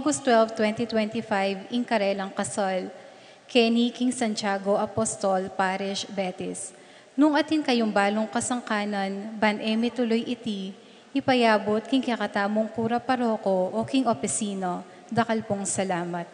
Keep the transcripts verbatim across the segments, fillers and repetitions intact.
August twelve, twenty twenty-five, ing karelang kasal, keni king Santiago Apostol Parish, Betis. Nung atin kayung balung kasangkanan, ban e mituluy iti, ipayabut king kekatamung kura paroko o king opisina, dakal pung salamat.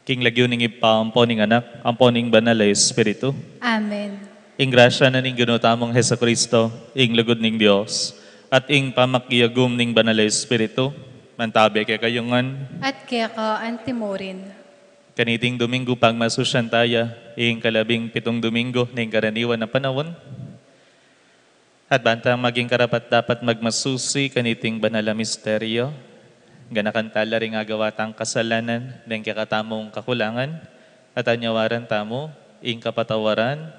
King lagyu ning Ibpa, ampo ning Anak, ampo ning Banal a Espiritu. Amen. Ing grasya na ning Ginu tamung Jesucristo, ing lugud ning Dios, at ing pamakiagum ning Banal a Espiritu, mantabe kekayu ngan. At keka antimurin. Kaniting Domingo, pagmasusyan taya, ing kalabing pitung Domingo ning karaniwan a panaun. At bantang maging karapat-dapat magmasusi kaniting banal a misteryo, ganakan tala ring agawa tang kasalanan, deng kekatamung kakulangan, at anyawaran tamu ing kapatawaran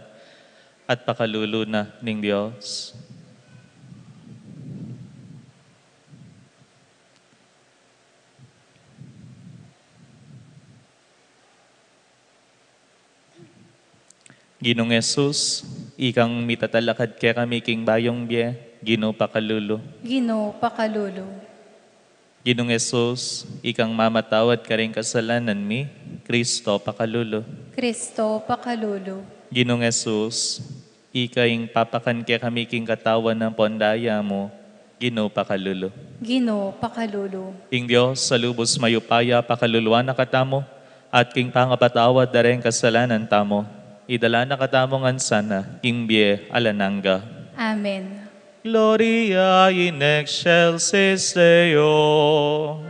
at pakalulu na ning Dios. Ginung Jesus, ikang mitatalakad kekami king bayung bie, Ginu pakalulu. Ginu pakalulu. Ginung Jesus, ikang mamatawad karing kasalanan mi, Kristo pakalulu. Kristo pakalulu. Ginung Jesus, ika ing papakan kekami king katawan ampon daya mu, Ginu pakalulu. Ginu pakalulu. Ing Dios a lubus mayupaya pakaluluan na katamu, at king pangapatawad da ring kasalanan tamu, idala na katamu ngan sana king bie alang angga. Amen. Gloria in excelsis Deo.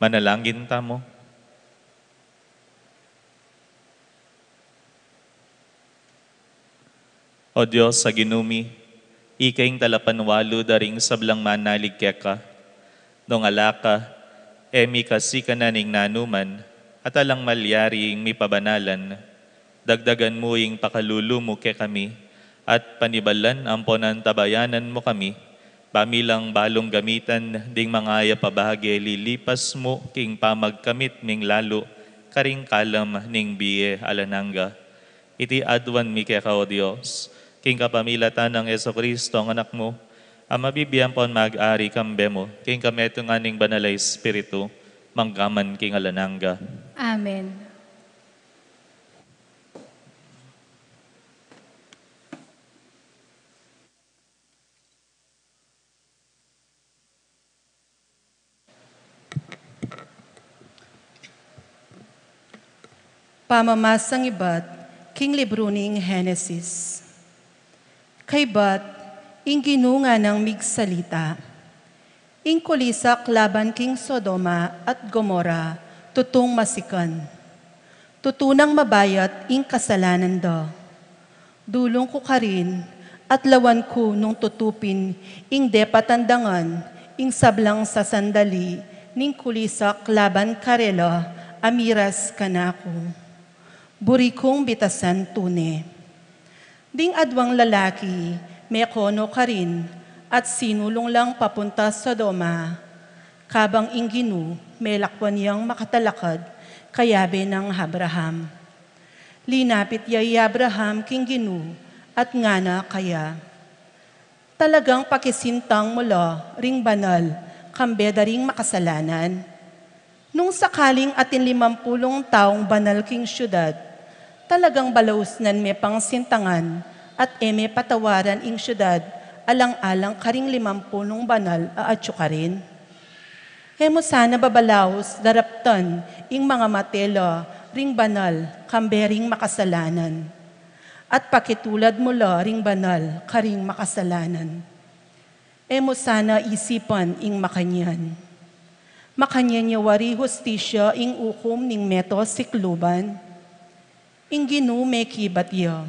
Manalangin tamu. O Dios a Ginu mi, ika ing talapanwalu da ring sablang manalig keka. Nung ala ka, e mi kasikanan ing nanuman, at alang malyari ing mipabanalan. Dagdagan mu ing pakalulu mu kekami, at panibalan ampon antabayanan mu kami, ba mi lang balung gamitan ding mangayap a bage lilipas mu king pamagkamit ming lalu karing kalam ning bie alang angga. Iti aduan mi keka, O Dios, king kapamilatan nang Jesucristo a Anak mu, a mabibie ampon mag-ari kambe mu, king kametungan ning Banal a Espiritu, mangga man king alang angga. Amen. Pamamasang ibat king libru ning Genesis. Kaybat, ing Ginu nganang migsalita, ing kulisak laban king Sodoma at Gomorra tutung masikan. Tutu nang mabayat ing kasalanan da. Dulung ku karin, at lawan ku nung tutu pin ing depat a dangan ing sablang sasandali ning kulisak laban karela a miras kanaku. Buri kung bitasan tune. Ding aduang lalaki, Mekono karin at sinulung lang papunta Sodoma, kabang ing Ginu melakwan yang makatalakad kayabe nang Abraham. Linapit ya i Abraham king Ginu at ngana kaya, "Talagang pakisintang mu la ring banal kambe da ring makasalanan? Nung sakaling atin limampulung taung banal king siudad, talagang balausnan me pang sintangan at e me patawaran ing siudad alang-alang karing limampulung banal a atyu karin? E mu sana babalaus daraptan ing mangamate la ring banal kambe ring makasalanan, at pakitulad mu la ring banal karing makasalanan? E mu sana isipan ing makanyan? Makanyan ya wari hustisya ing ukum ning meto sikluban?" Ing Ginu mekibat ya,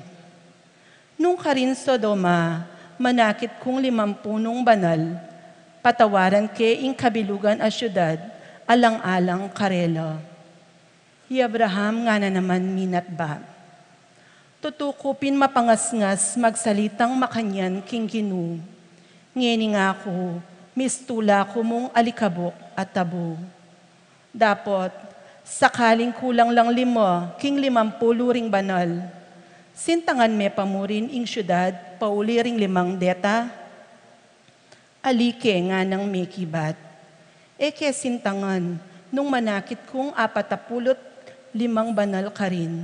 "Nung karin Sodoma manakit kung limampulung banal, patawaran ke ing kabilugan a siudad alang-alang karela." I Abraham ngana naman minatbat, "Tutu ku pin mapangasngas magsalitang makanyan king Ginu. Ngeni ngaku, mistula ku mung alikabuk at abu. Dapot, sakaling kulang lang lima king limampulu ring banal, sintangan me pa mu rin ing siudad pauli ring limang deta?" "Ali ke," nganang mekibat, "e ke sintangan nung manakit kung apat a pulu't limang banal karin."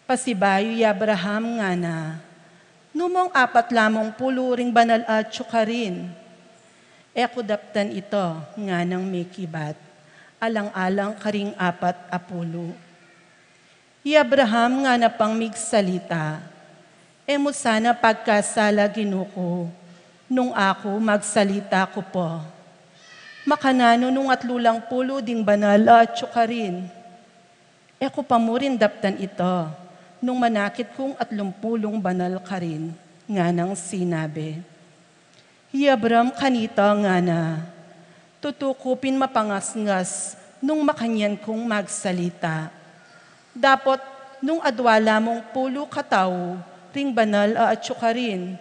Pasibayu i Abraham ngana, "Nu mung apat lamung pulu ring banal a atyu karin?" "E ku daptan ita," nganang mekibat, "alang-alang karing apat a pulu." I Abraham ngana pang migsalita, "E mu sana pagkasala, Ginu ku, nung aku magsalita ku pa. Makananu nung atlu lang pulu ding banal a atyu karin? E ku pa mu rin daptan ita nung manakit kung atlumpulung banal karin," nganang sinabi. I Abram kanita ngana, "Tutu ku pin mapangasngas nung makanyan kung magsalita. Dapot nung adua lamung pulu katau ring banal a atyu karin,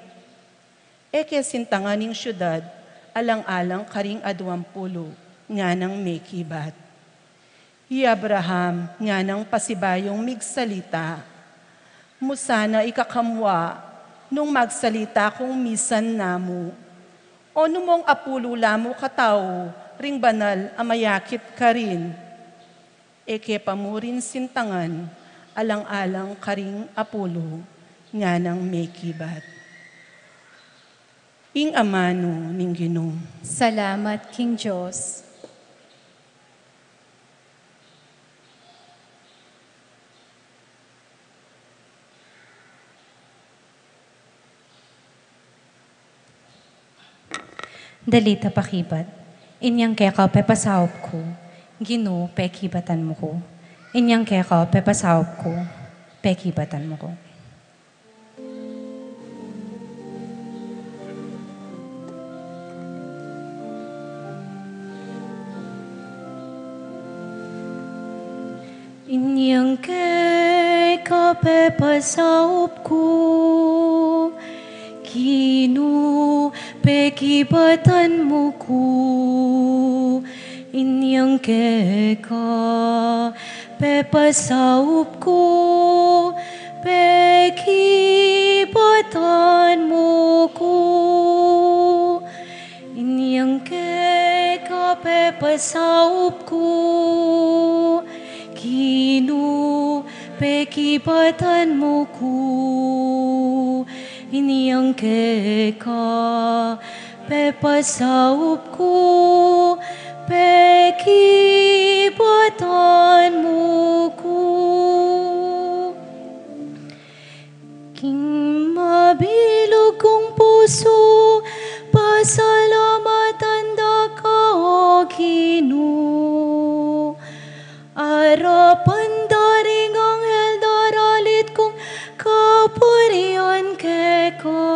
e ke sintangan ing siudad alang-alang karing aduang pulu," nganang mekibat. I Abraham nganang pasibayung migsalita, "Mu sana ikakamua nung magsalita kung misan namu. O nu mung apulu la mu katau ring banal a mayakit karin, e ke pa mu rin sintangan alang-alang karing apulu," nganang mekibat. Ing amanu ning Ginu. Salamat king Dios. Dalita pakibat. Inyang keka pepasaup ku, Ginu, pekibatan mu ku. Inyang keka pepasaup ku, pekibatan mu ku. Inyang keka pepasaup ku, Ginu, pekibatan mu ku. Inyang keka pepasaup ku, pekibatan mu ku. Inyang keka pepasaup ku, Ginu, pekibatan mu ku. Inyang keka pepasaup ku, pekibatan mu ku. King mabilug kung pusu, pasalamatan da ka, O Ginu. Arapan da ring anghel, daralit kung kapurian keka.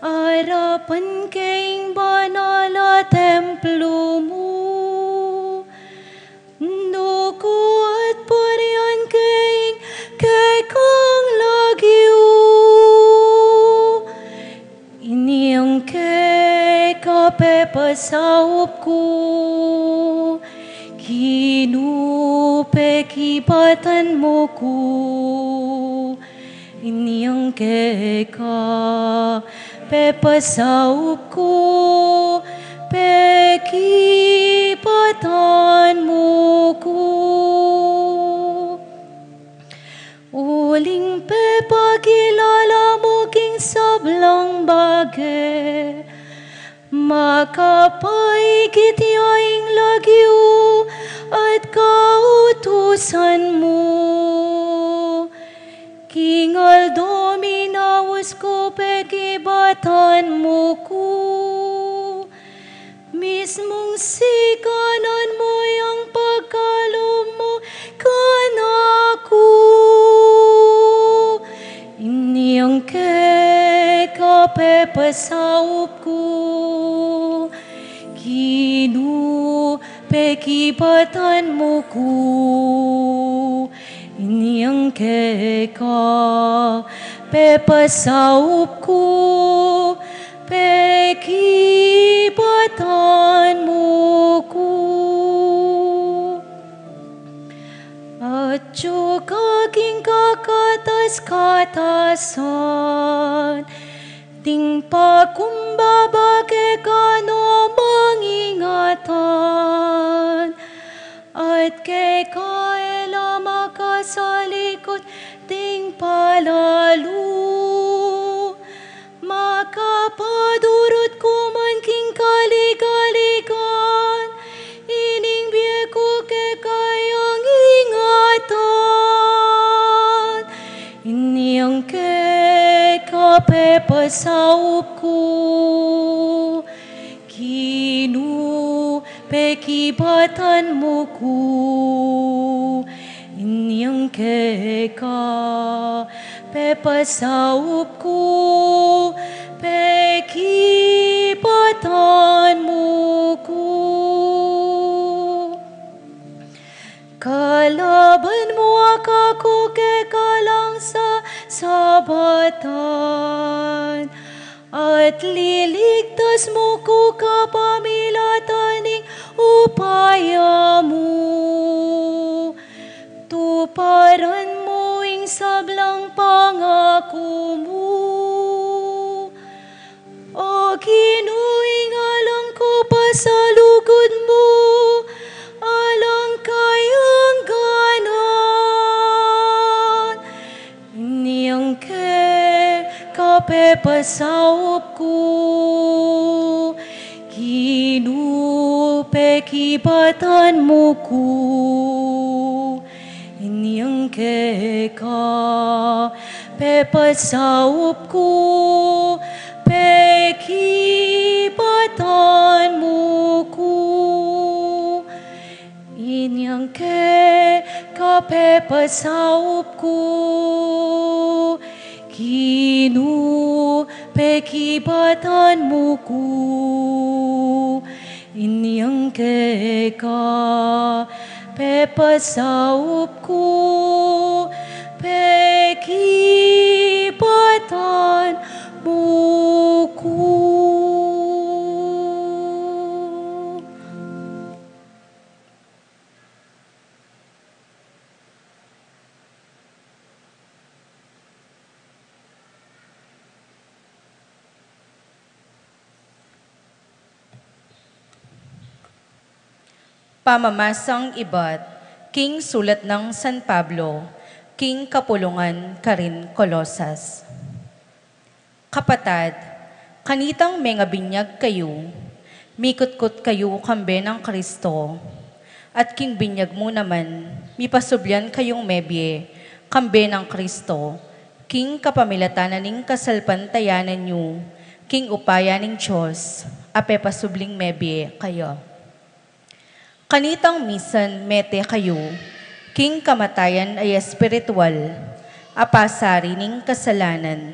Arapan ke ing banal a templo mu. Nuku at purian ke ing kekang lagyu. Pasaup ku, Ginu, pekibatan mu ku, inyang keka pepasaup ku, pekibatan mu ku. Uling pepakilala mu king sablang bage, makapaikit ya ing lagyu at kautusan mu. King aldo minaus ku, pekibatan mu ku. Mismung sikanan mu yang pagkalub mu kanaku. Inyang keka pepasaup ku, Ginu, pekibatan mu ku. Inyang keka pepasaup ku, pekibatan mu ku. Atyu ka king kakatas-katasan, ding pakumbaba keka no mangingatan, at keka e la makasalikut ding palalu. Makapadurut ku man king kaligaligan, ining bie ku keka yang ingatan. Inyang keka pepasaup ku, Ginu, pekibatan mu ku. Inyang keka pepasaup ku, pekibatan mu ku. Kalaban mu akaku keka lang sa sabatan, at liligtas mu ku kapamilatan ning upaya mu. Tuparan mu ing sablang pangaku mu. O Ginu, ing alang ku pasalugud mu alang kayangganan. Inyang keka pepasaup ku, Ginu, pekibatan mu ku. Inyang keka pepasaup ku, pekibatan mu ku. Inyang keka pepasaup ku, Ginu, pekibatan mu ku. Inyang keka pepasaup ku, pekibatan mu ku. Pamamasang ibat king sulat nang San Pablo king kapulungan karin Colosas. Kapatad, kanitang mengabinyag kayu, mikutkut kayu kambe nang Kristo, at king binyag mu naman, mipasublian kayung mebie kambe nang Kristo, king kapamilatan na ning kasalpantayanan yu, king upaya ning Dios a pepasubling mebie kaya. Kanitang misan mete kayu king kamatayan a espiritual a pasari ning kasalanan,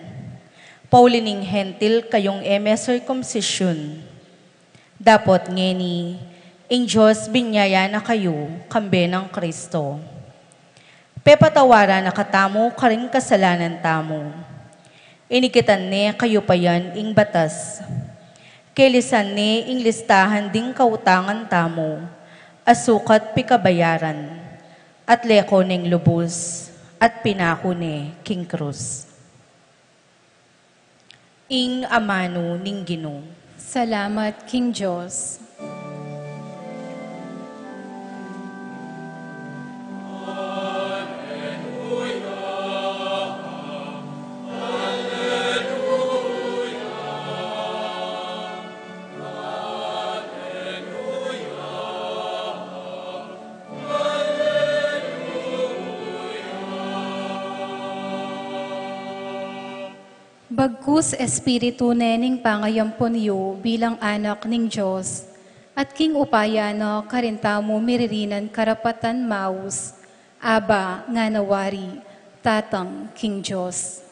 pauli ning Hentil kayung e me sirkumsisyun. Dapot ngeni, ing Dios binyaya na kayu kambe nang Kristo. Pepatawaran na katamu karing kasalanan tamu. Inikitan ne kayu pa yan ing batas. Kelisan ne ing listahan ding kautangan tamu, a sukat pikabayaran, at leko neng lubus, at pinaku ne king krus. Ing amanu ning Ginu. Salamat king Dios. Bagkus espiritu ne ning pangayampun yu bilang anak ning Dios, at king upaya na karin tamu miririnan karapatan maus, Aba, ngana wari, Tatang king Dios.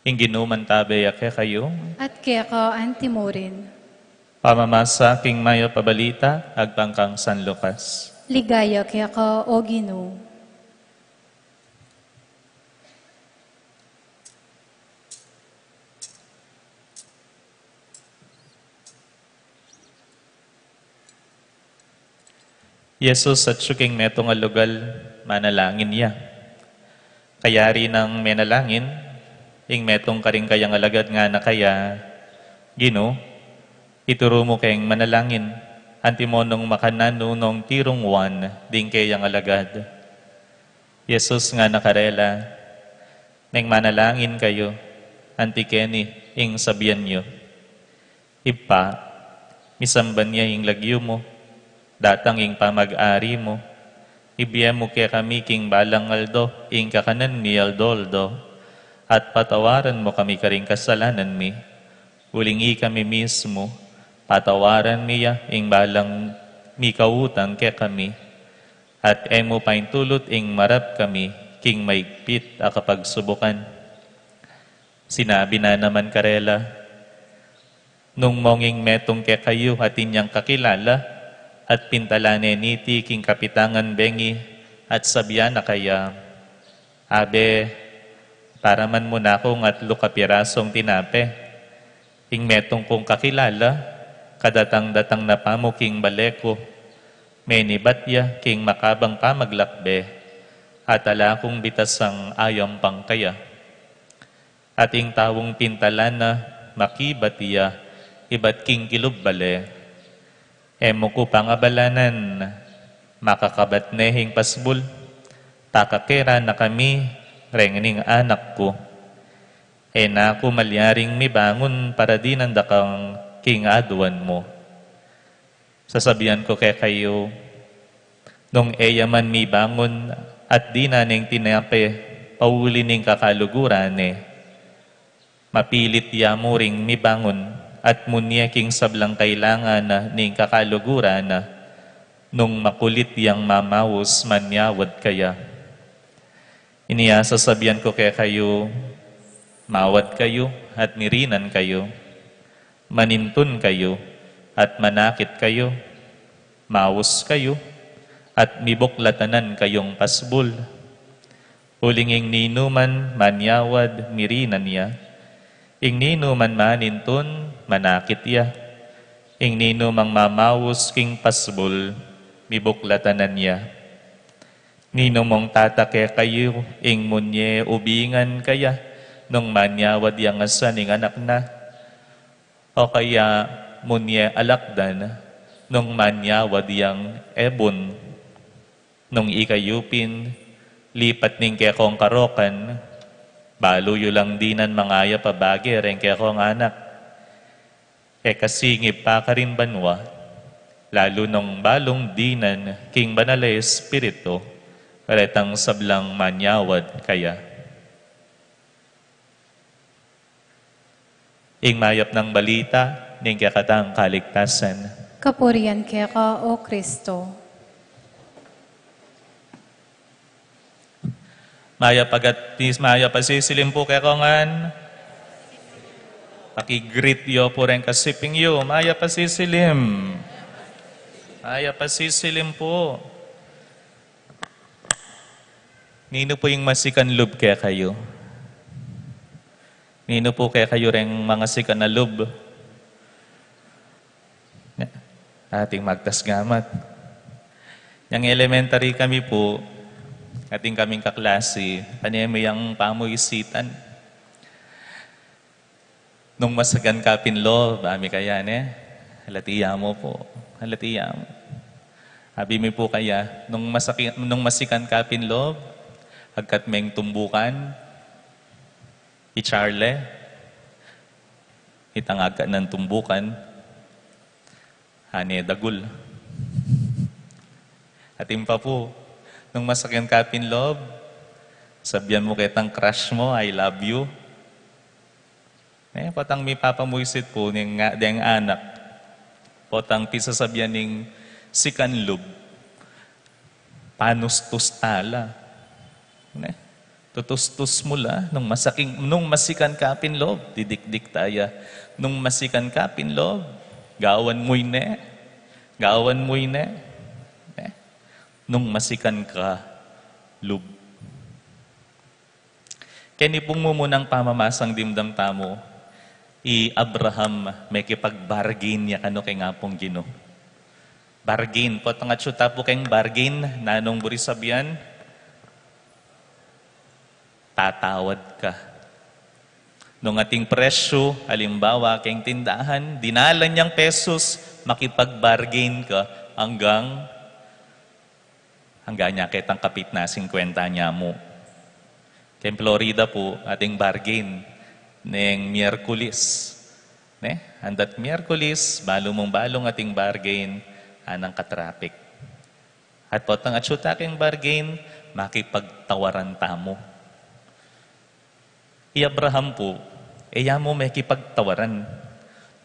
Ing Ginu mantabe ya kekayu. At keka antimurin. Pamamasa king mayap a balita agpang kang San Lucas. Ligaya keka, O Ginu. Jesus atyu king metung a lugal, manalangin ya. Kayari nang menalangin, ing metung karing kayang alagad ngana kaya, Ginu, ituru mu keng manalangin, antimo nung makananu nong tirunguan ding keyang alagad. Jesus ngana karela, Neng manalangin kayu, anti keni ing sabian yu, Ibpa, misamban ya ing lagyu mu, datang ing pamag-ari mu, ibie mu kekami king balang aldo ing kakanan mi aldo-aldo, at patawaran mu kami karing kasalanan mi, uling ikami mismu, patawaran mi ya ing balang mikautang kekami, at e mu paintulut ing marap kami king maigpit a kapagsubukan. Sinabi na naman karela, Nung monging metung kekayu atin yang kakilala, at pintalan ne niti king kapitangan bengi, at sabian na kaya, Abe, paraman mu na kung atlu ka pirasung tinape. Ing metung kung kakilala, kadatang-datang na pamu king bale ku, menibat ya king makabang pamaglakbe, at ala kung bitasang ayampang kaya. At ing taung pintalan na, makibat ya ibat king kilub bale. E mu ku pangabalanan, makakabat ne ing pasbul, pakakera na kami reng ning anak ku. E na ku malyaring mibangun para dinan da kang king aduan mu. Sasabian ku kekayu, nung e ya man mibangun at dinan neng tinape pauli ning kakaluguran ne, mapilit ya mu ring mibangun at munye king sablang kailangan na ning kakaluguran na, nung makulit yang mamaus manyawad kaya. Inya sasabian ku kekayu, mawad kayu at mirinan kayu, manintun kayu at manakit kayu, maus kayu at mibuklatanan kayung pasbul. Uling ing ninuman manyawad, mirinan ya. Ing ninuman manintun, manakit ya. Ing ninumang mamaus king pasbul, mibuklatanan ya. Ninu mung tata kekayu ing munye ubingan kaya nung manyawad yang asan ing anak na? O kaya munye alakdan nung manyawad yang ebun? Nung ikayu pin, lipat ning kekong karokan, balu yu lang dinan mangayap a bage reng kekong anak. E kasi ing Ibpa karin banua, lalu nung balung dinan king Banal a Espiritu retang sablang manyawad kaya. Ing mayap nang balita ning kekatang kaligtasan. Kapurian keka, O Kristo. Mayap a gatpis, mayap a sisilim pu kekayu ngan. Paki-greet yu pu reng kasiping yu, mayap a sisilim. Mayap a sisilim pu. Ninu pu ing masikan lub kekayu? Ninu pu kekayu reng mangasikan a lub? Atin magtas gamat. Yang elementary kami pu, atin kaming kaklasi, pane mi yang pamuisitan. Nung masikan ka pin lub, abi mi kaya, ne? Alati ya mu pu. Alati ya mu. Abi mi pu kaya, nung masaki-, nung masikan ka pin lub, agkat meng tumbukan, i Charlie, itang agkat nang tumbukan, ane dagul. Atin pa pu, nung masikan ka pin lub, sabian mu ketang crush mu, "I love you." Ne, potang mipapamuisit pu ning nga-, deng anak. Potang pisasabian ning sikan lub, panustus ta la. Ne? Tutustus mu la, nung masaking, nung masikan ka pin lub, didikdik ta ya. Nung masikan ka pin lub, gawan mu ine, gawan mu ine. Ne? Nung masikan ka lub. Keni pung mumunang pamamasang dimdam tamu, i Abraham mekipag-bargain ya kanu keng Apung Ginu. Bargain, potang atsu ta pu keng bargain, nanung buri sabian? Tatawad ka. Nung ating presyu, alimbawa, keng tindahan, dinalan yang pesos, makipag-bargain ka anggang anggang nya ketang kapit na singkwenta nya mu. Keng Florida pu, ating bargain neng Miyerkules. Ne? Andat Miyerkules, balu mung balu ing ating bargain, anang ka-traffic. At potang atsu ta keng bargain, makipagtawaran tamu. I Abraham pu, e ya mu mekipagtawaran.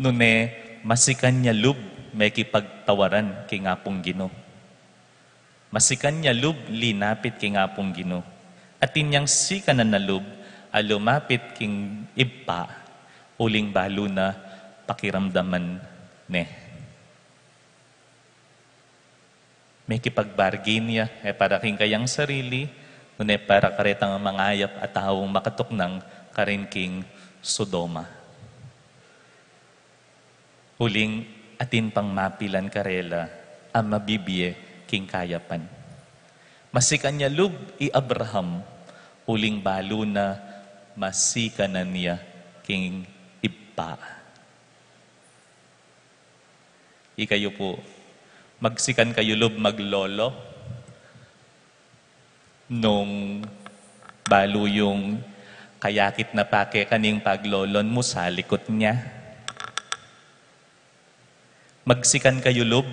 Nune, masikan ya lub mekipagtawaran keng Apung Ginu. Masikan ya lub linapit keng Apung Ginu. Atin yang sikanan a lub a lumapit keng Ibpa, uling balu na pakiramdaman ne. Mekipag-bargain ya, e para king kayang sarili, nune para karetang mangayap a taung makatuknang karin king Sodoma. Uling atin pang mapilan karela a mabibie king kayapan. Masikan ya lub i Abraham, uling balu na masikanan ya king Ibpa. Ikayu pu, magsikan kayu lub maglolo? Nung balu yung kayakit na pa keka ning paglolon mu, salikut nya. Magsikan kayu lub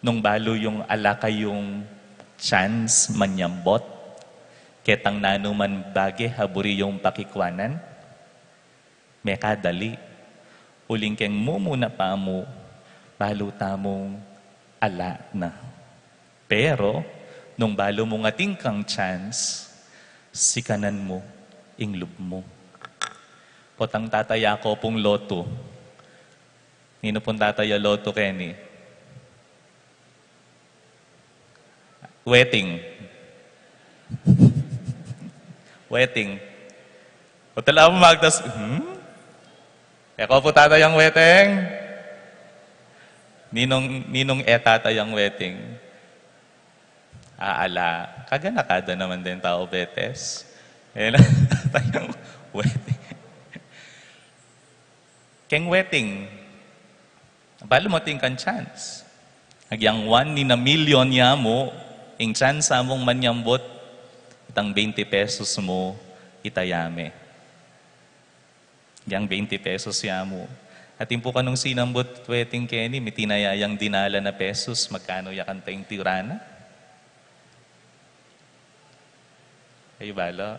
nung balu yung ala kayung chance manyambut ketang nanu man bage a buri yung pakikuanan? Mekadali. Uling keng mumuna pa mu, balu tamung ala na. Pero, nung balu mung atin kang chance, sikanan mu ing lub mu. Potang tataya ku pung loto. Ninu pung tataya loto keni? Wedding. Wedding. O tala mo magdas, hmm? E ko pu tatayang wedding. Ninung, ninung e tatayang wedding? Aala. Kaganaka da naman den tau betes. E na, tatayang wedding. Keng wedding, balu mu atin kang chance. Agyang one in a million ya mu, ing chance a mung manyambut, itang twenty pesos mu, itaya me. Agyang twenty pesos ya mu. Atin pu kanung sinambut wedding keni, mitinaya yang dinalan a pesos, magkanu ya kang twenty rana? Kayu balu?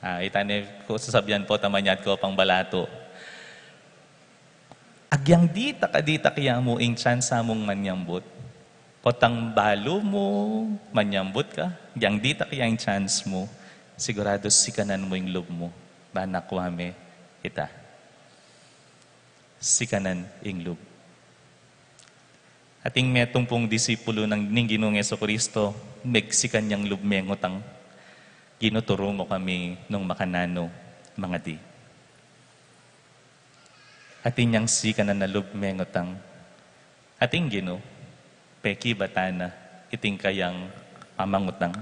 A, ita ne ku sasabian pu, ta manyad ku pang balatu. Agyang ditak a ditak ya mu ing tsansa mung manyambut. Potang balu mu manyambut ka, agyang ditak ya ing chance mu, siguradu sikanan mu ing lub mu, ban akua me ita. Sikanan ing lub. Ating metung pung disipulu nang ning Ginung Jesucristo, megsikan yang lub mengutang, Ginu, turu mu kami nung makananu mangadi. Atin yang sikanan a lub mengutang, ating Ginu, pekibatan na iting kayang pamangutang.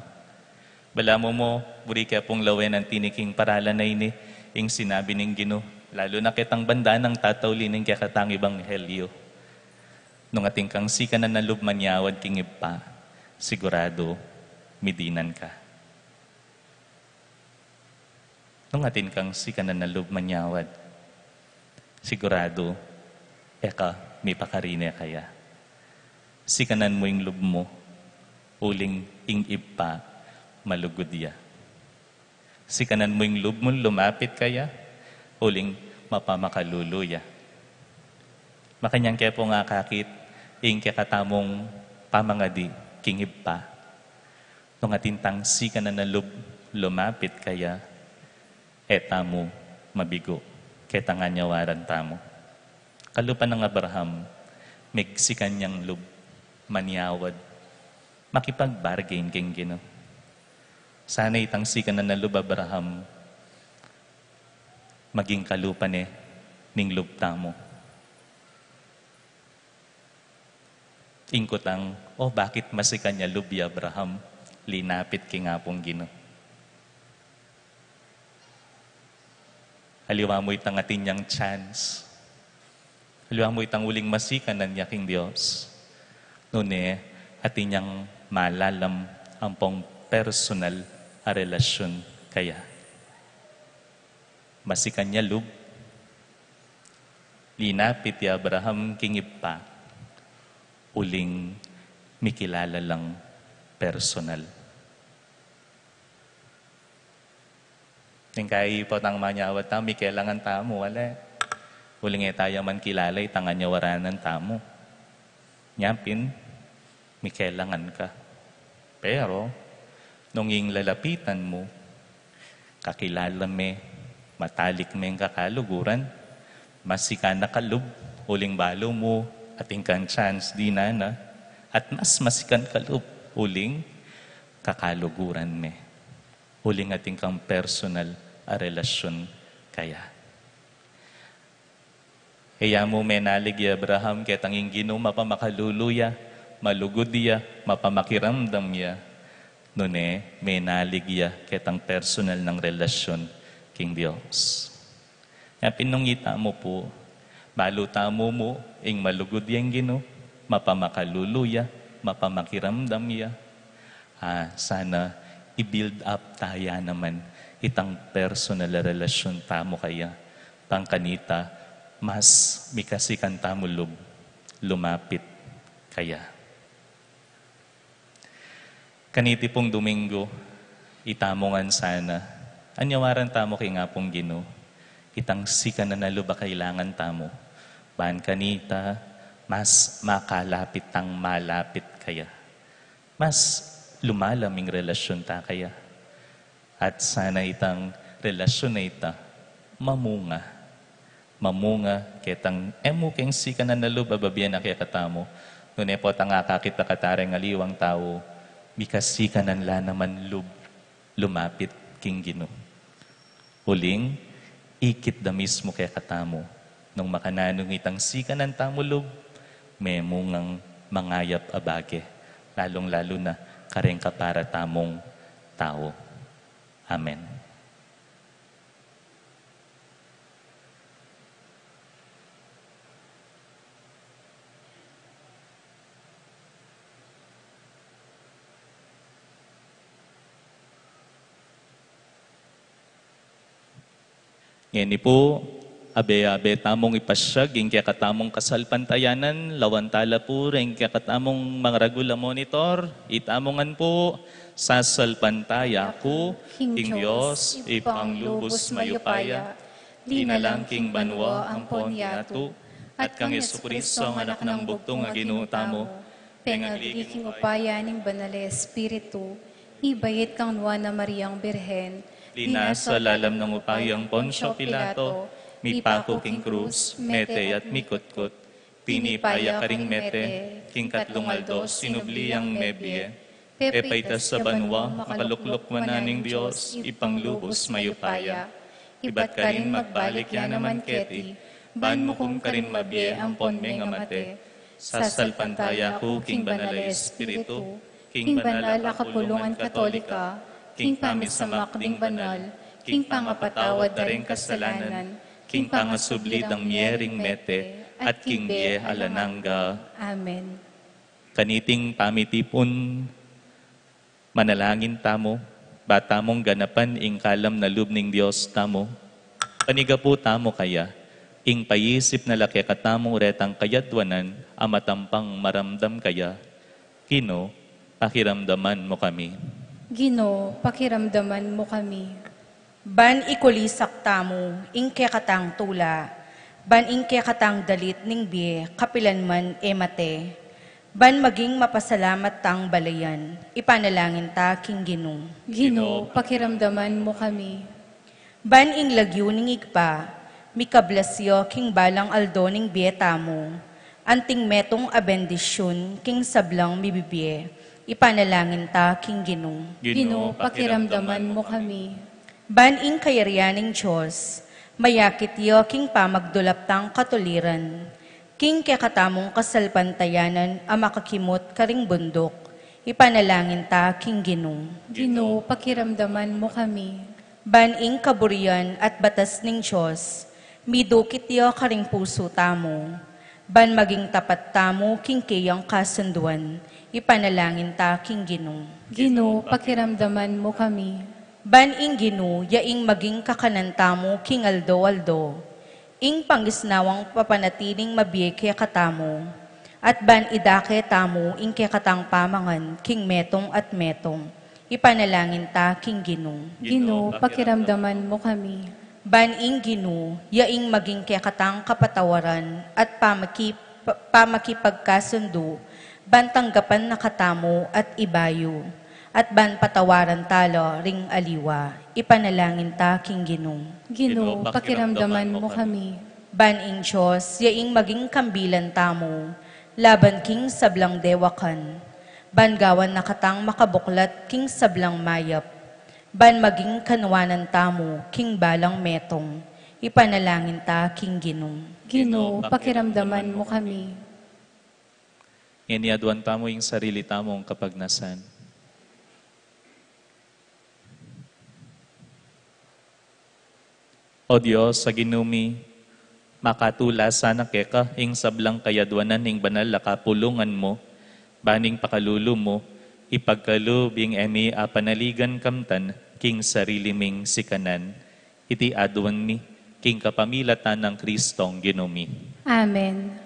Balamu mu, buri ke pung lawen anti king paralan a ini, ing sinabi ning Ginu, lalu na ketang banda nang tatauli ning kekatang ebanghelyo. Nung atin kang sikanan a lub manyawad king Ibpa, siguradu, midinan ka. Nung atin kang sikanan a lub manyawad, siguradu, e ka mipakarine kaya. Sikanan mu ing lub mu, uling ing Ibpa, malugud ya. Sikanan mu ing lub mu, lumapit kaya, uling mapamakalulu ya. Makanyan ke pung akakit ing kekatamung pamangadi king Ibpa. Nung atin tang sikanan a lub, lumapit kaya, e tamu mabigu ketang anyawaran tamu. Kalupa nang Abraham, megsikan yang lub manyawad, makipag-bargain king Ginu. Sana itang sikanan a lub, Abraham, maging kalupa ne ning lub tamu. Ing kutang, o, bakit masikan ya lub i Abraham? Linapit king Apung Ginu. Aliwa mu itang atin yang chance. Aliwa mu itang uling masikanan ya king Dios. Nune, atin yang malalam ampong personal a relasyun kaya. Masikan ya lub, linapit i Abraham king Ibpa, uling mikilala lang personal. Ning kai potang manyawad tamu, mikelangan tamu, ale. Uling e taya man kilala itang anyawaranan tamu. Nyapin, mikelangan ka. Pero, nung ing lalapitan mu, kakilala me, matalik meng kakaluguran, masikan na ka lub, uling balu mu, atin kang chance dinan na, at mas masikan ka lub, uling kakaluguran me, uling atin kang personal a relasyun kaya. E ya mu menalig i Abraham ketang ing Ginu mapamakalulu ya, malugud ya, mapamakiramdam ya. Nune, menalig ya ketang personal nang relasyun king Dios. Nyapin nung ita mu pu, balu tamu mu ing malugud yang Ginu, mapamakalulu ya, mapamakiramdam ya. Ah, sana i-build up taya naman itang personal a relasyun tamu kaya. Bang kanita, mas mikasikan tamu lub lumapit kaya. Kaniti pung Domingo, itamu ngan sana, anyawaran tamu king Apung Ginu, itang sikanan a lub a kailangan tamu. Ban kanita, mas makalapit tang malapit kaya. Mas lumalam ing relasyun ta kaya. At sana itang relasyun a ita, mamunga. Mamunga ketang e mu keng sikanan a lub a bibie na kekatamu. Nune potang akakit a katareng aliwang tau, mikasikanan la naman lub lumapit king Ginu. Uling, ikit da mismu kekatamu, nung makananu itang sikanan tamu lub, memungang mangayap a bage, lalung-lalu na kareng kapara tamung tau. Amen. Ngeni pu, abe-abe tamung ipasyag ing kekatamung kasalpantayanan, lawan tala pu reng kekatamung mangragul a monitor, itamu ngan pu, sasalpantaya ku king Dios, Ibpang lubus mayupaya, linalang king banua ampon yatu, At kang Jesucristo, ang anak nang bugtung a Ginu tamu, pengagli king upaya ning Banal a Espiritu, ibait kang Nuan a Mariang Birhen, linasa lalam ning upayang Poncio Pilato, mipaku king krus, mete at mikutkut. Tinipa ya karing mete, king katlung aldo sinubli yang mebie. Pepaitas ya banua, makalukluk wanan ning Dios, Ibpang lubus mayupaya. Ibat karin magbalik ya naman keti, ban mukum karin mabie ampon mengamate. Sasalpantaya ku king Banal a Espiritu, king banal a kapulungan Katolika, king pamisamak ding banal, king pangapatawad da ring kasalanan, king pangasubli dang mie ring mete, at king bie alang angga. Amen. Kaniting pamitipun, manalangin tamu, ba tamung ganapan ing kalam na lub ning Dios tamu. Panigapu tamu kaya, ing paisip na la kekatamung retang kayadwanan, a matampang maramdam kaya. Ginu, pakiramdaman mu kami. Ginu, pakiramdaman mu kami. Ban ikulisak tamu ing kekatang tula, ban ing kekatang dalit ning bie kapilan man e mate, ban maging mapasalamat tang balayan, ipanalangin ta king Ginu. Ginu, pakiramdaman mu kami. Ban ing lagyu ning Ibpa, mikablas ya king balang aldo ning bie tamu, anting metung a bendisyun king sablang mibibie, ipanalangin ta king Ginu. Ginu, pakiramdaman mu kami. Ban ing kayarian ning Dios, mayakit ya king pamagdulap tang katuliran, king kekatamung kasalpantayanan a makakimut karing bunduk, ipanalangin ta king Ginu. Ginu, pakiramdaman mu kami. Ban ing kaburian at batas ning Dios, midukit ya karing pusu tamu. Ban maging tapat tamu king keyang kasunduan, ipanalangin ta king Ginu. Ginu, pakiramdaman mu kami. Ban ing Ginu, ya ing maging kakanan tamu king aldo-aldo. Ing pangisnawang papanatiling mabie kekatamu. At ban idake tamu ing kekatang pamangan king metung at metung. Ipanalangin ta king Ginu. Ginu, pakiramdaman mu kami. Ban ing Ginu, ya ing maging kekatang kapatawaran at pamaki-, pa-, pamakipagkasundu, ban tanggapan na katamu at ibayu, at ban patawaran ta la ring aliwa. Ipanalangin ta king Ginu. Ginu, pakiramdaman mu kami. Ban ing Dios, ya ing maging kambilan tamu, laban king sablang dewakan. Ban gawan na katang makabuklat king sablang mayap. Ban maging kanuanan tamu king balang metung. Ipanalangin ta king Ginu. Ginu, pakiramdaman mu kami. Ngeni aduan tamu ing sarili tamung kapagnasan. O Dios a Ginu mi, makatula sana keka ing sablang kayadwanan ning banal a kapulungan mu, ban ing pakalulu mu, ipagkalub ing e mi apanaligan kamtan king sarili ming sikanan. Iti aduan mi, king kapamilatan nang Kristong Ginu mi. Amen.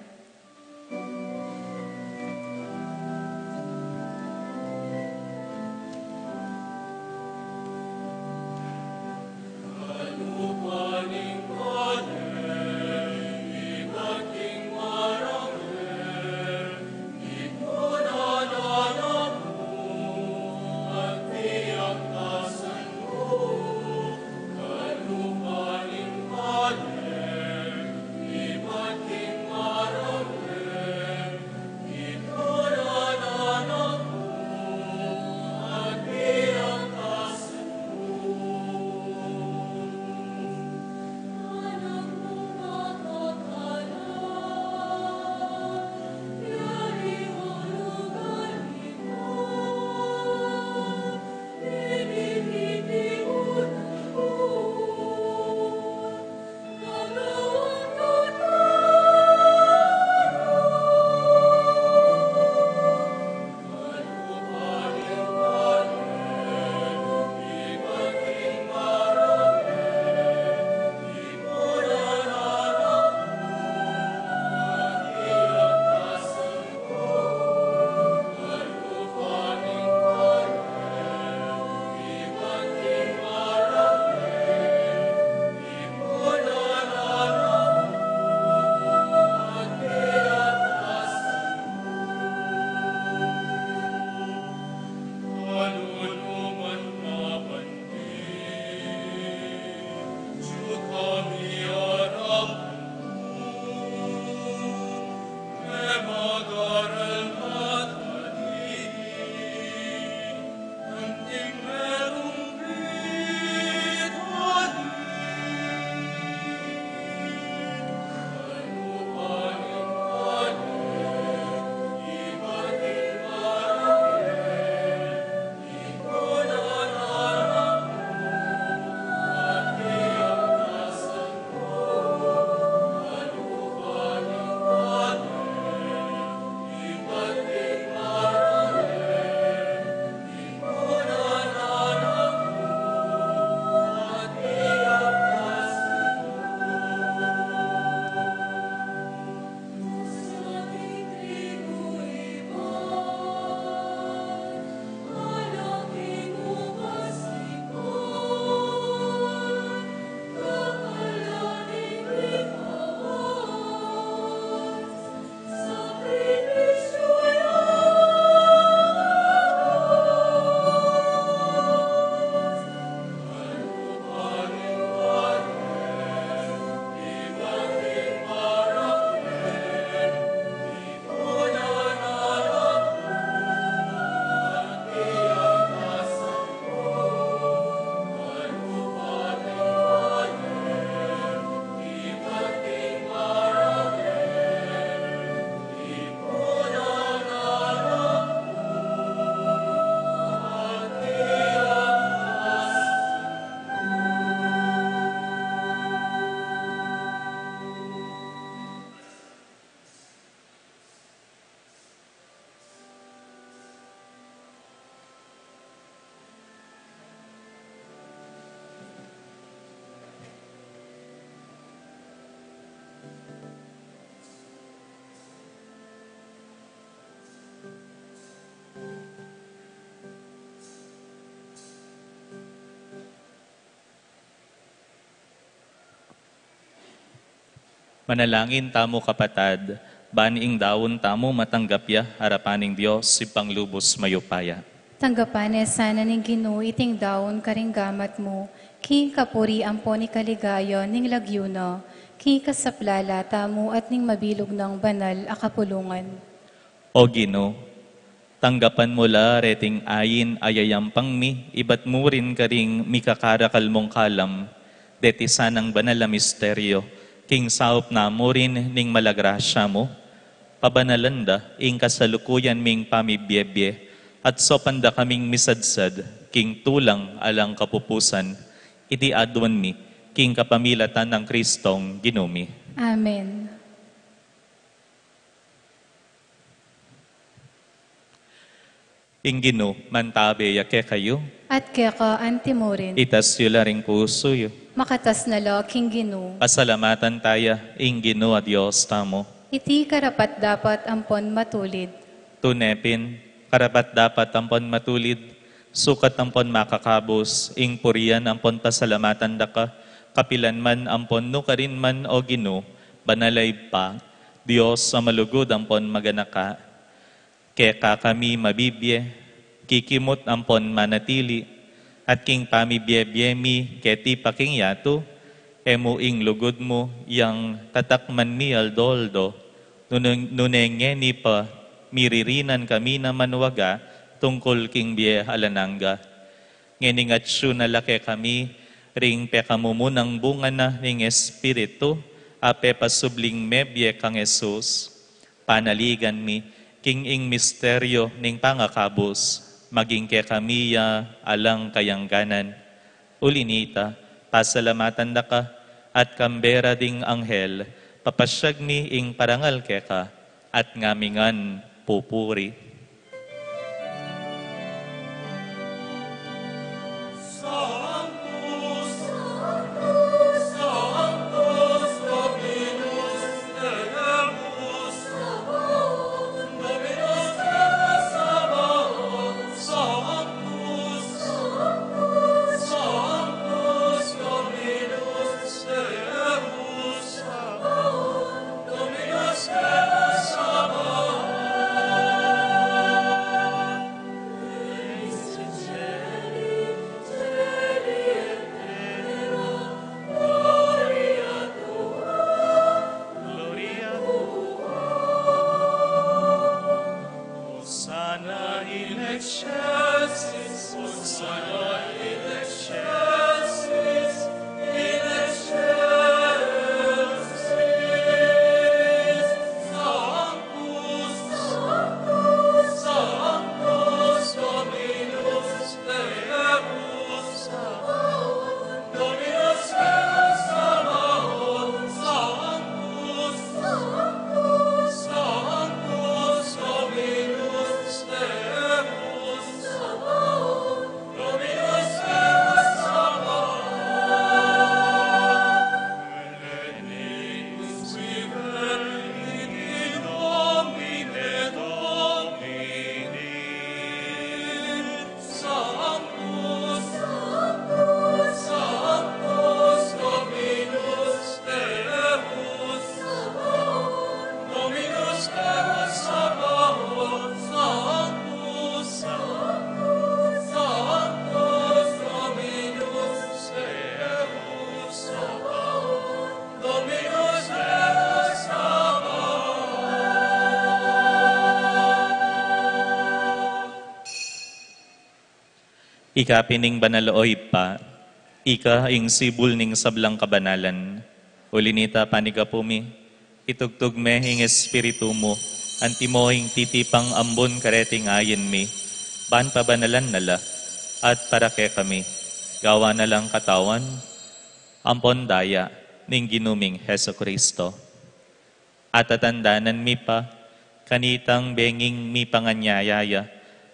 Manalangin tamu, kapatad, ban ing daun tamu matanggap ya arapan ning Dios, Ibpang lubus mayupaya. Tanggapan ne sana ning Ginu iting daun karing gamat mu, king kapurian ampon ikaligaya ning lagyu na, king kasaplalan tamu at ning mabilug nang banal a kapulungan. O Ginu, tanggapan mu la reting ain a yayampang mi, ibat mu rin karing mikakarakal mung kalam, deti sanang banal a misteryo, king saup na mu rin ning mala grasya mu, pabanalan da ing kasalukuyan ming pamibiebie, at saupan da kaming misadsad king tulang alang kapupusan. Iti aduan mi king kapamilatan nang Kristong Ginu mi. Amen. Ing Ginu mantabe ya kekayu. At keka anti mu rin. Itas yu la ring pusu yu. Makatas na la king Ginu. Pasalamatan taya ing Ginu a Dios tamu. Iti karapat-dapat ampon matulid. Tune pin, karapat-dapat ampon matulid, sukat ampon makakabus ing purian ampon pasalamatan da ka, kapilan man ampon nukarin man, o Ginu, banal a Ibpa, Dios a malugud ampon maganaka. Keka kami mabibie, kikimut ampon manatili, at king pamibiebie mi keti pa king yatu, e mu ing lugud mu yang tatakman mi aldo-aldo, nune, nune ngeni pa miririnan kami na manwaga tungkul king bie alang angga. Ngening atyu na la kekami ring pekamumunang bunga na ning Espiritu, a pepasubling mebie kang Jesus. Panaligan mi king ing misteryo ning pangakabus, maging kekami ya alang kayangganan. Uli nita, pasalamatan da ka, at kambe ra ding anghel, papasyag mi ing parangal keka, at ngamingan pupuri. Hosanna in excelsis, Hosanna in excelsis, in excelsis. Sanctus, Sanctus, Sanctus Dominus Deus. Ika pin ing banal, o Ibpa, ika ing sibul ning sablang kabanalan. Uli nita, panigapu mi, itugtug me ing Espiritu mu antimo ing titipang ambun kareting ain mi, ban pabanalan na la, at para kekami gawan na lang katawan ampon daya ning Ginu ming Jesucristo. Atatandanan mi pa, kanitang benging mipanganyaya ya,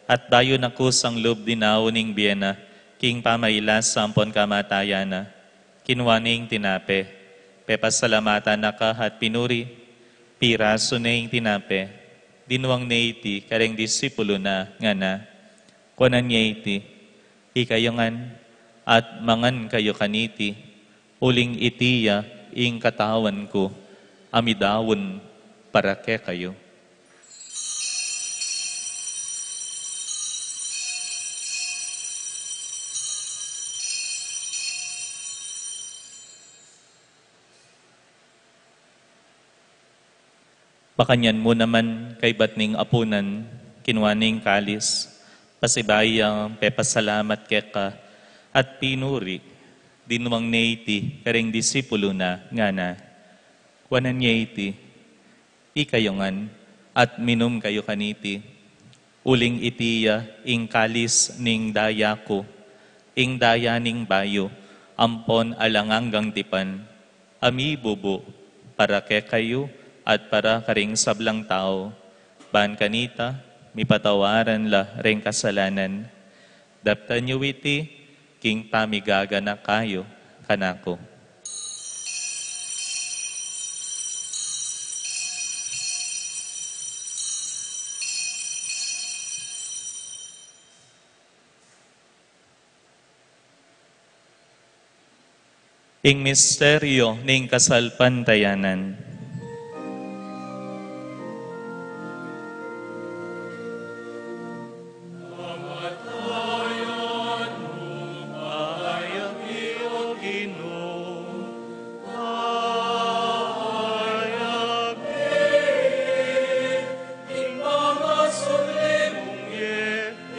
at dayu na kusang lub dinaun ing bie na, king pamailasa ampon kamatayan na, kinua ne ing tinape, pepasalamatan na ka at pinuri, pirasu ne ing tinape, dinwang ne iti kareng disipulu na, ngana: Kuanan ye iti, ikayu ngan, at mangan kayu kaniti, uling iti ya ing katawan ku, A midaun para kekayu. Makanyan mu naman, kaybat ning apunan, kinua ne ing kalis, pasibayu yang pepasalamat keka, at pinuri, dinwang ne iti kareng disipulu na, ngana: Kuanan ye iti, ikayu ngan, at minum kayu kaniti. Uling iti ya ing kalis ning daya ku, ing daya ning bayu ampon alang anggang tipan, a mibubu para kekayu at para karing sablang tau. Ban kanita, mipatawaran la ring kasalanan. Daptan yu iti king pamigaganaka yu kanaku. Ing misteryo ning kasalpantayanan.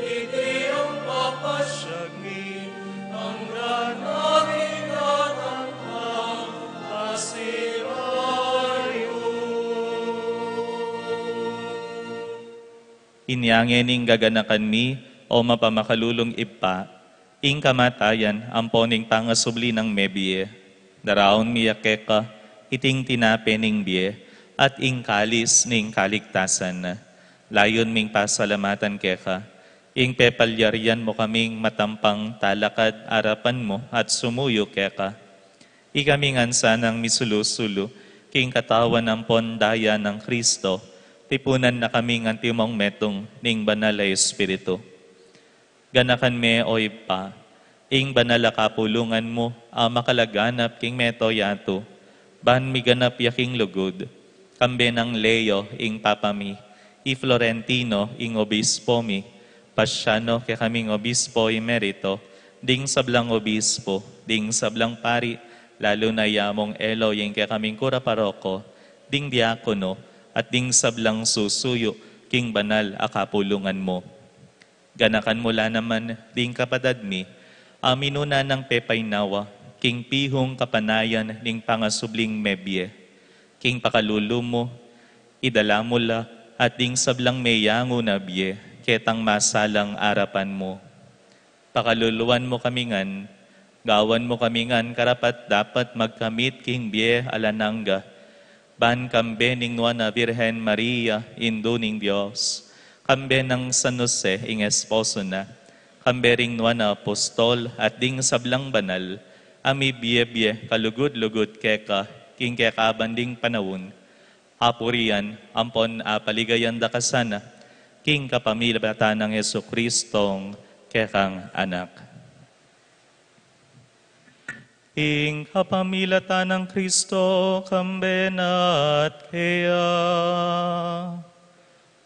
Iti ang papasiag mi, anggang king datang kang kasibayu. Inya ngeni gaganakan mi, o mapamakalulung Ibpa, ing kamatayan ampo ning pangasubli nang mebie. Daraun mi ya keka iting tinape ning bie at ing kalis ning kaligtasan. Layun ming pasalamatan keka ing pepalyarian mu kaming matampang talakad arapan mu at sumuyu keka. Ikami ngan sanang misulu-sulu king katawan ampon daya nang Kristo, tipunan na kaming antimong metung ning Banal a Espiritu. Ganakan me, o Ibpa, ing banal a kapulungan mu a makalaganap king mabilug a yatu, ban miganap ya king lugud, kambe nang Leo ing Papa mi, i Florentino ing Obispo mi, Pasiano kekaming Obispo Emerito, ding sablang obispo, ding sablang pari, lalu na i Among Elo ing kekaming kura paroko, ding diakono, at ding sablang susuyu king banal a kapulungan mu. Ganakan mu la naman ding kapatad mi a minuna nang pepainawa king pihung kapanayan ning pangasubling mebie. King pakalulu mu, idala mu la at ding sablang meyangu na bie ketang masalang arapan mu. Pakaluluan mu kami ngan, gawan mu kami ngan karapat-dapat magkamit king bie alang angga, ban kambe ning Nuan a Birhen Maria, Indu ning Dios, kambe nang San Jose ing esposo na, kambe ring nuan a apostol at ding sablang banal a mibie-bie kalugud-lugud keka king kekaban ding panaun, apurian ampon apaligayan da ka sana, king kapamilatan nang Jesucristong kekang Anak. Ing kapamilatan nang Kristo, kambe na at keya.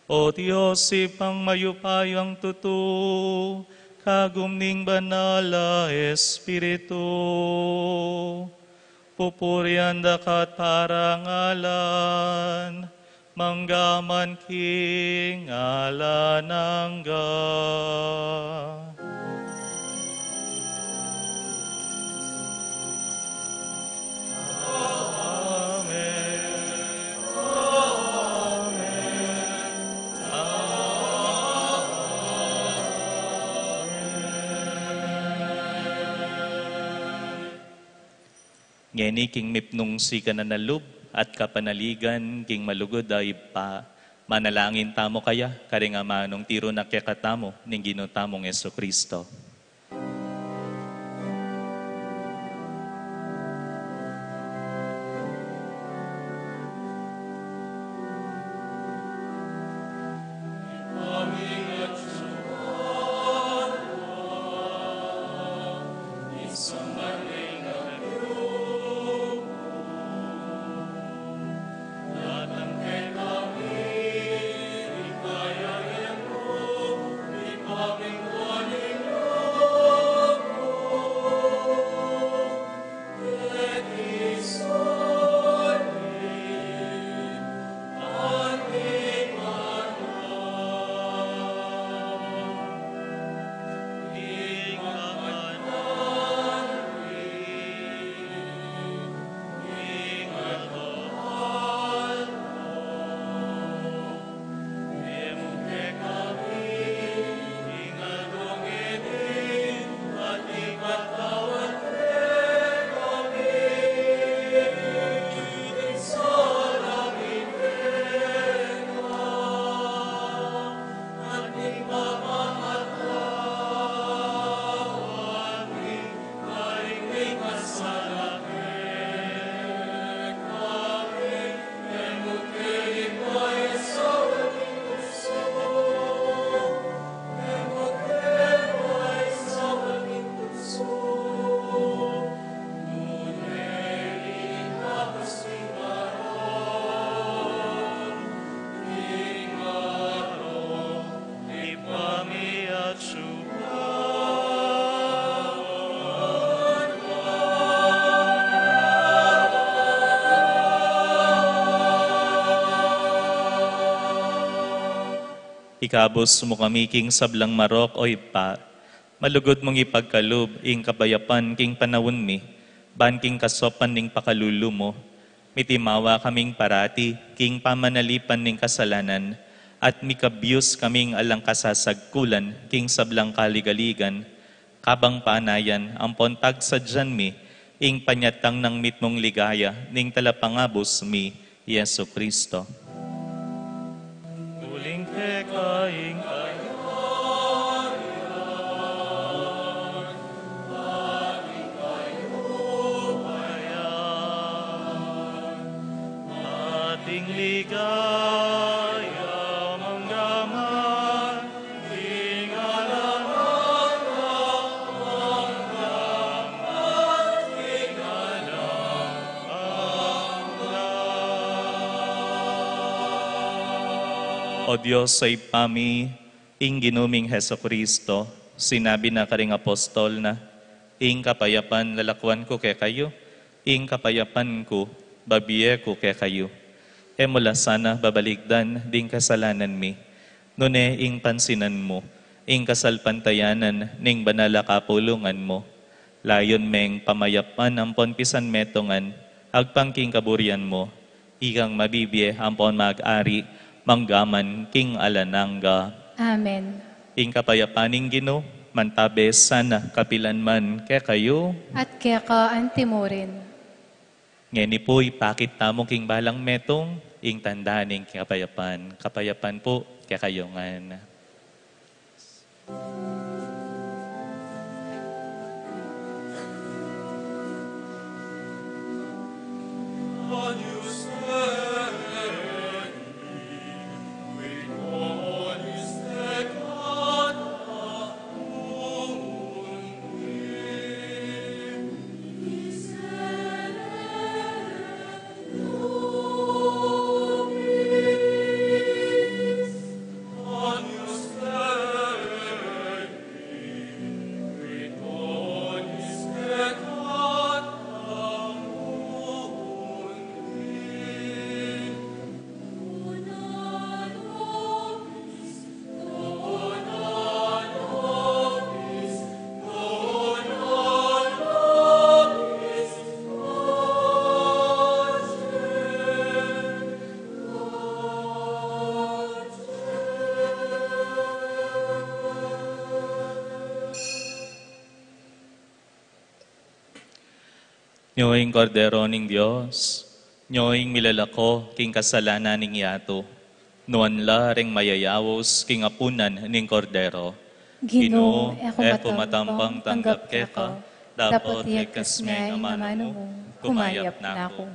O Dios, Ibpang mayupayang tutu, kagum ning Banal a Espiritu, pupurian da ka at parangalan, mangga man king alang angga. Amen. Amen. Amen. Ngeni king mipnung sikanan a lub at kapanaligan king malugud a Ibpa, manalangin tamu kaya karing amanung tiru na kekatamu ning Ginu tamung Jesucristo. Ikabus mu kami king sablang marok, o Ibpa, malugud mung ipagkalub ing kapayapan king panaun mi, ban king kasaupan ning pakalulu mu, mitimawa kaming parati king pamanalipan ning kasalanan, at mikabyus kaming alang kasasagkulan king sablang kaligaligan, kabang panayan ampon pagsadyan mi ing panyatang nang mitmung ligaya ning Talapangabus mi, Jesucristo. Uling keka ing kayarian, ating ligaya manggaman. O Dios, Ibpa mi, ing Ginu ming Jesucristo, sinabi na karing apostol na, "Ing kapayapan lalakwan ku kekayu, ing kapayapan ku babie ku kekayu." E mu la sana babaligdan ding kasalanan mi, nune ing pansinan mu ing kasalpantayanan ning banal a kapulungan mu. Layun meng pamayapan ampon pisanmetungan agpang king kaburian mu, ikang mabibie ampon mag-ari manggaman king alang angga. Amen. Ing kapayapan ning Ginu mantabe sana kapilan man kekayu. At keka antimurin. Ngeni pu, ipakit tamu king balang metung ing tanda ning kapayapan. Kapayapan pu kekayu ngan. Nyo ing Kordero ning Dios, nyo ing milalako king kasalanan ning yatu. Nuan la ring mayayaus king apunan ning Kordero. Ginu, e ku matampang tanggap keka, dapot igkas me ing amanu mu, kumayap na ku.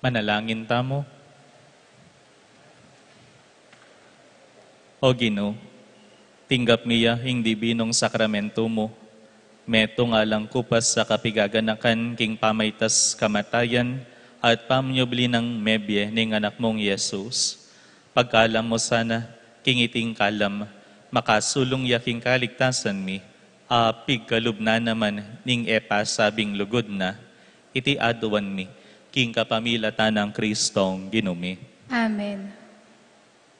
Manalangin tamu. O Ginu, tinggap mi ya ing dibinung sakramentu mu, metung alang kupas a kapigaganakan king pamaitas kamatayan at pamanyubli nang mebie ning anak mung Jesus. Pagkalam mu sana, king iting kalam, makasulung ya king kaligtasan mi, a pigkalub na naman ning e pasabing lugud na, iti aduan mi, king kapamilatan nang Kristong Ginu mi. Amen.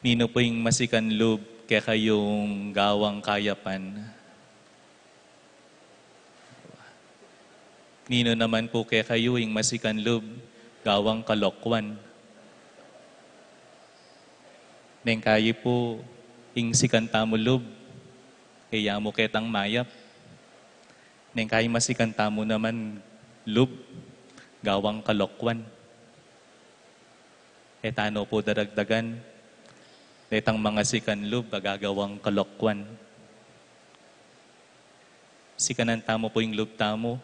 Ninu pu ing masikan lub kekayung gawang kayapan? Ninu naman pu kekayu ing masikan lub gawang kalokuan? Neng kayi pu ing sikan tamu lub, e ya mu ketang mayap. Neng kayi masikan tamu naman lub gawang kalokuan? E tano pu daragdagan, detang masikan lub a gagawang kalokuan. Sikanan tamu pu ing lub tamu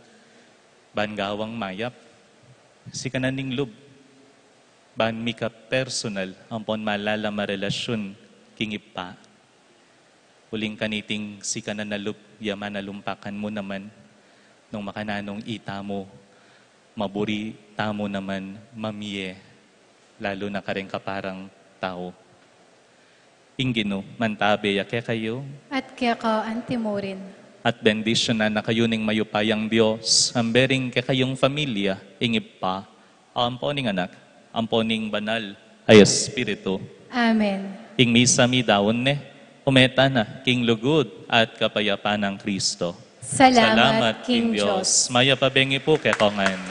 ban gawang mayap. Sikanan ing lub ban mika personal ampon malalam a relasyun king Ibpa. Uling kaniting sikanan a lub ya manalumpakan mu naman, nung makananung itamu, maburi tamu naman mamie, lalu na kareng kaparang tau. Ing Ginu mantabe ya kekayu. At keka antimurin. At bendisyunan na kayu ning mayupayang Dios, ambe ring kekayung familia, ing Ibpa, ampo ning Anak, ampo ning Banal a Espiritu. Amen. Ing misa midaun ne, ume tana king lugud at kapayapan nang Kristo. Salamat king Dios. Mayap a bengi pu kekongan.